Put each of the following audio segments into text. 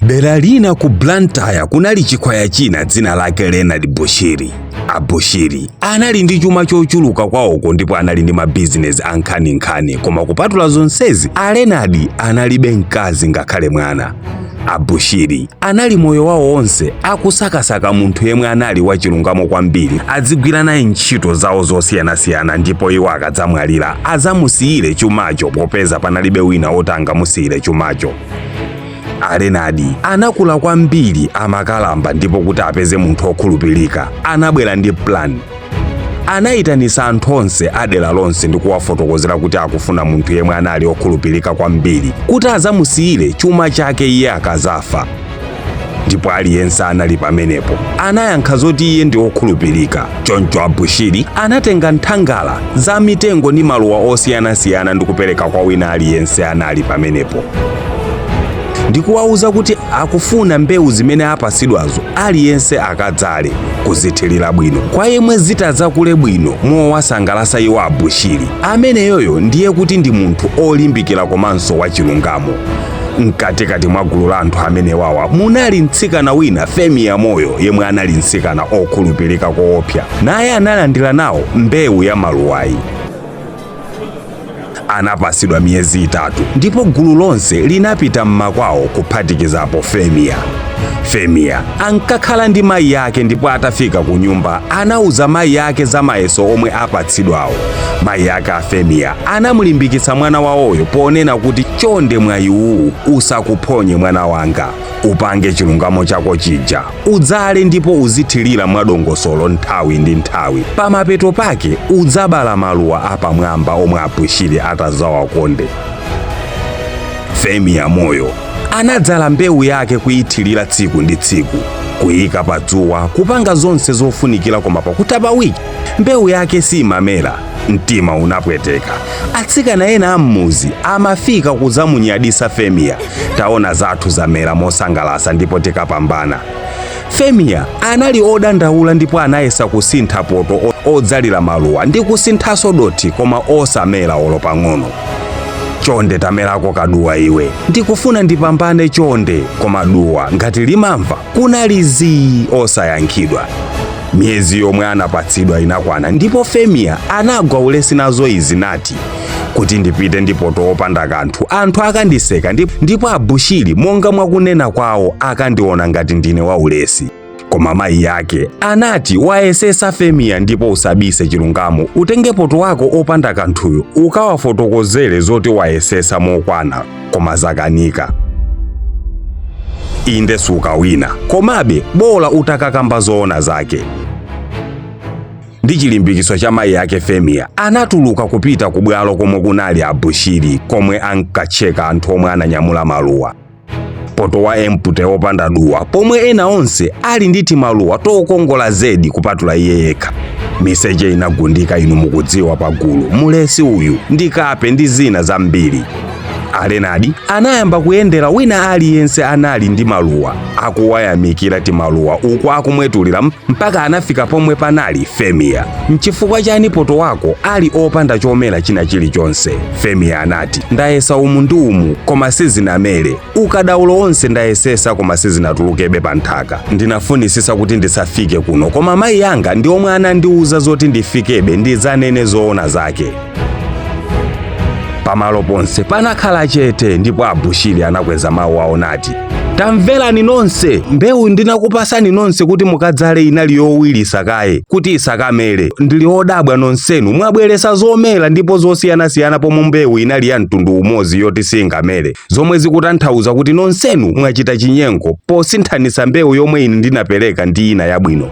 Dera lina ku Blantyre kunali chikhwaya china dzina lake Leonard Bushiri. A Bushiri anali ndi chuma chochuluka kwawoko ndipo anali ndi mabizinesi ankhaninkhani, koma kupatula zonsezi a Leonard analibe mkazi ngakhale mwana. A Bushiri anali moyo wawo onse akusakasaka munthu yemwe anali wachilungamo kwambiri adzigwira naye ntchito zawo zosiyanasiyana, ndipo iwo akadzamwalira adzamusiyire chumacho, popeza panalibe wina woti angamusiyire chumacho. A Leonard anakula kwambiri, amakalamba, ndipo kuti apeze munthu okhulupirika anabwera ndi plan. Anayitanisa anthu onse adera lonse ndi kuwafotokozera kuti akufuna munthu yemwe anali okhulupirika kwambiri kuti azamusiyire chuma chake iye akazafa. Ndipo aliyense anali pamenepo anayankha zoti iye ndi okhulupirika. Choncho a Bushiri anatenga nthangala za mitengo ndi maluwa osiyanasiyana ndi kupereka kwa wina aliyense anali pamenepo, ndikuwauza kuti akufuna mbewu zimene apasidwazo aliyense akadzale, kuzithirira bwino, kwa yemwe zitadzakule bwino mowasangalasa iwo a Bushiri, ameneyoyo ndiye kuti ndi munthu olimbikira komanso wachilungamo. Mkatikati mwa gulu la anthu amenewawa munali mtsikana wina, Femia Moyo, yemwe anali mtsikana okhulupirika koopsa. Naye analandira nawo mbewu ya maluwayi. Anapasidwa miyezi 3 ndipo gulu lonse linapita mmakwawo kuphatikizapo Femia. Femia ankakhala ndi mayi ake, ndipo atafika ku nyumba anauza mayi ake za mayeso omwe apatsidwawo. Mayi ake a Femia anamulimbikitsa mwana wawoyo ponena kuti, "Chonde, mwayi uwu usakuphonye mwana wanga, upange chilungamo chako chija, udzale ndipo uzithirira mwadongosolo nthawi ndi nthawi. Pamapeto pake udzabala maluwa apamwamba omwe a Bushiri atazawakonde." Femia Moyo anadzala mbewu yake, kuyithirira tsiku ndi tsiku, kuyika pa dzuwa, kupanga zonse zofunikira, koma pakutha pa wiki mbewu yake simamera. Mtima unapweteka. Atsikana ena am'muzi amafika kudzamunyadisa Femia, "Taona, zathu zamera mosangalasa ndipo tikapambana." Femia anali odandaula ndipo anayesa kusintha poto odzalira maluwa ndi kusinthanso dothi, koma osamera olo pang'ono. "Chonde, tamerako kaduwa iwe, ndikufuna ndipambane, chonde." Koma duwa ngati limamva, kunali zii, osayankhidwa. Miyezi yomwe anapatsidwa inakwana ndipo Femia anagwa ulesi nazo izi nati, "Kuti ndipite ndi poto wopanda kanthu, anthu akandiseka, ndipo a Bushiri monga mwakunena kwawo akandiona ngati ndine waulesi." Koma mayi ake anati, "Wayesesa Femia, ndipo usabise chilungamo. Utenge poto wako opanda kanthuyo ukawafotokozere zoti wayesesa mokwana koma zakanika. Inde, sukawina, komabe bola utakakamba zoona zake." Ndi chilimbikiso cha mayi ake, Femia anatuluka kupita ku bwalo komwe kunali a Bushiri, komwe ankatcheka anthu omwe ananyamula maluwa. Poto wa empty wopanda duwa, pomwe ena onse ali ndi timaluwa tokongola zedi kupatula iye yekha. Miseche inagundika, inu mukudziwa, pagulu, "Mulesi uyu, ndikape," ndi zina zambiri. A Leonard anayamba kuyendera wina aliyense anali ndi maluwa, akuwayamikira timaluwa uku akumwetulira, mpaka anafika pomwe panali Femia. "Nchifukwa chani poto wako ali opanda chomera china chilichonse?" Femia anati, "Ndayesa umu ndi umu koma sizinamere. Ukadaulo onse ndayesesa koma sizinatulukebe pa nthaka. Ndinafunisisa kuti ndisafike kuno, koma mayi anga ndi omwe anandiwuza zoti ndifikebe ndidzanene zoona zake." Pamalo ponse panakhala chete ndipo a Bushiri anakweza mawu awo nati, "Tamverani nonse, mbewu ndinakupasani nonse kuti mukadzale inali yowirisa kaye kuti isakamere. Ndili odabwa nonsenu mwabweresa zomera ndipo zosiyanasiyana, pomwe mbewu inali ya mtundu umodzi yoti singamere, zomwe zikutanthauza kuti nonsenu mwachita chinyengo posinthanitsa mbewu yomwe ine ndinapereka ndi ina yabwino,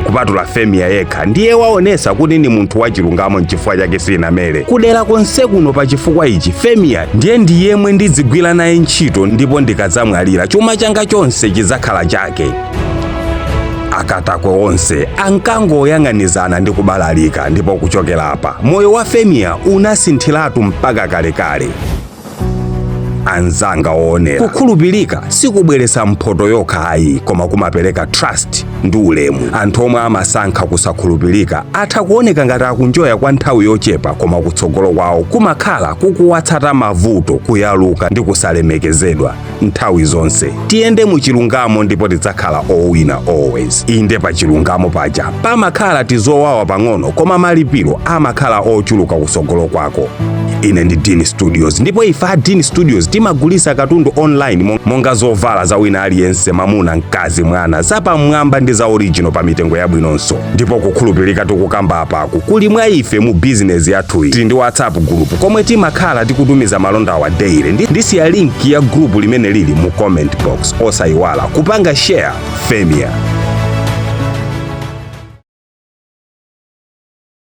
kupatula Femia yekha. Ndiye waonesa kuti ndi munthu wachilungamo, nchifukwa chake sinamere kudera konse kuno. Pa chifukwa ichi, Femia ndiye ndi yemwe ndizigwira naye ntchito, ndipo ndikadzamwalira chuma changa chonse chidzakhala chake." Akatakwe onse ankangoyang'anizana ndi kubalalika, ndipo kuchokera apa moyo wa Femia unasinthiratu mpaka kalekale. Anzanga oonera, kukhulupirika sikubweretsa mphoto yokha ayi, koma kumapereka trust ndi ulemu. Anthu omwe amasankha kusakhulupirika atha kuoneka ngati akunjoya kwa nthawi yochepa, koma kutsogolo kwawo kumakhala kukuwatsata mavuto, kuyaluka ndi kusalemekezedwa. Nthawi zonse tiyende muchilungamo ndipo tidzakhala owina always. Inde, pa chilungamo paja pamakhala tizowawa pang'ono, koma malipiro amakhala ochuluka kusogolo kwako. Ine ndi Dean Studios, ndipo ife a Dean Studios timagulisa katundu online monga zovala za wina aliyense, mamuna, mkazi, mwana, zapamwamba ndi za original pa mitengo yabwinonso. Ndipo kukhulupirika tikukamba apaku kuli mwa ife mu bizinesi yathuyi. Tili ndi WhatsApp group komwe timakhala tikutumiza malonda awa daily. Ndisiya link ya group limene lili mu comment box. Osayiwala kupanga share. Femia.